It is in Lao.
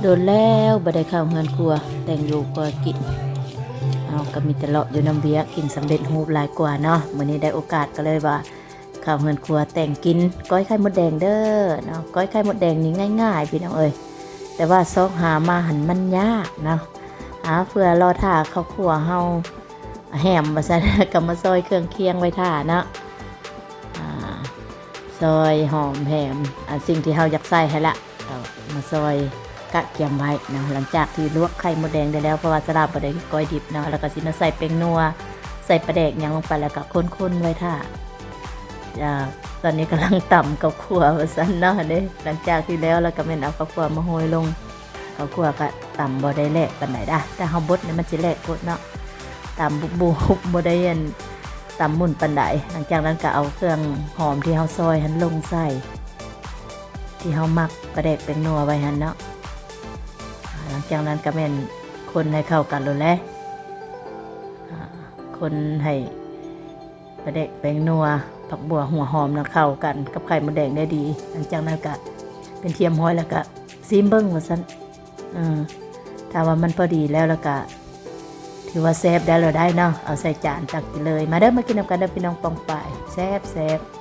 ໂດນແລ້ວບໍ່ໄດ້ເຂົ້າເຮືອນຄົວ ແຕ່ງຢູ່ຄົວກິນ. ເຮົາກໍມີແຕ່ເລາະຢູ່ນຳວຽກ ກິນສຳເລັດຮູບຫຼາຍກວ່າເນາະ. ມື້ນີ້ໄດ້ໂອກາດກໍເລີຍວ່າເຂົ້າເຮືອນຄົວແຕ່ງກິນ ກ້ອຍໄຂ່ມົດແດງເດີເນາະ. ກ້ອຍໄຂ່ມົດແດງນີ້ງ່າຍໆ ພີ່ນ້ອງເອີຍ ແຕ່ວ່າຊອກຫາມາຫັ້ນມັນຍາກເນາະ. ອາ ເພື່ອລໍຖ້າເຂົ້າຄົວເຮົາແຮມວ່າຊັ້ນ ກໍມາຊອຍເຄື່ອງຄຽງໄວ້ຖ້າເນາະ. ອາ ຊອຍຫອມແຮມ ອັນສິ່ງທີ່ເຮົາຢາກໃສ່ຫັ້ນລະ ເອົາມາຊອຍກະກຽມໄວ້ເນາະ. ຫຼັງຈາກທີ່ລວກໄຂ່ມົດແດງໄດ້ແລ້ວ ເພາະວ່າສະຫຼາບບໍ່ໄດ້ກ້ອຍດິບເນາະ ແລ້ວກໍຊິມາໃສ່ແປ້ງນົວ ໃສ່ປາແດກຫຍັງລົງໄປ ແລ້ວກໍຄົນໆໄວ້ຖ້າ. ອາ ຕອນນີ້ກຳລັງຕຳເຂົ້າຂົ້ວວ່າຊັ້ນເນາະ. ເດ້ ຫຼັງຈາກທີ່ແລ້ວ ແລ້ວກໍແມ່ນເອົາເຂົ້າຂົ້ວມາໂຮຍລົງ. ເຂົ້າຂົ້ວກໍຕຳບໍ່ໄດ້ແຫຼກປານໃດດາ ຖ້າເຮົາບົດນີ້ມັນຊິແຫຼກໂພດເນາະ ຕຳບຸບໆ ບໍ່ໄດ້ອັນ ຕຳໝຸ່ນປານໃດ. ຫຼັງຈາກນັ້ນກໍເອົາເຄື່ອງຫອມທີ່ເຮົາຊອຍຫັ້ນລົງໃສ່ ທີ່ເຮົາໝັກປາແດກແປ້ງນົວໄວ້ຫັ້ນເນາະ. ຫຼັງຈາກນັ້ນກໍແມ່ນຄົນໃຫ້ເຂົ້າກັນໂລດແຫຼະ ອາ ຄົນໃຫ້ປາແດກແປ້ງນົວ ຜັກບົ່ວ ຫົວຫອມນະເຂົ້າກັນກັບໄຂ່ມົດແດງໄດ້ດີ. ຫຼັງຈາກນັ້ນກະເປັນທີ່ຮຽບຮ້ອຍ ແລ້ວກະຊີມເບິ່ງວ່າຊັ້ນ ເອີ ຖ້າວ່າມັນພໍດີແລ້ວ ແລ້ວກະຖືວ່າແຊບໄດ້ແລ້ວໄດ໋ເນາະ. ເອົາໃສ່ຈານຕັກກິນເລີຍ. ມາເດີ ມາກິນນຳກັນເດີພີ່ນ້ອງປ້ອງປາຍ ແຊບໆ.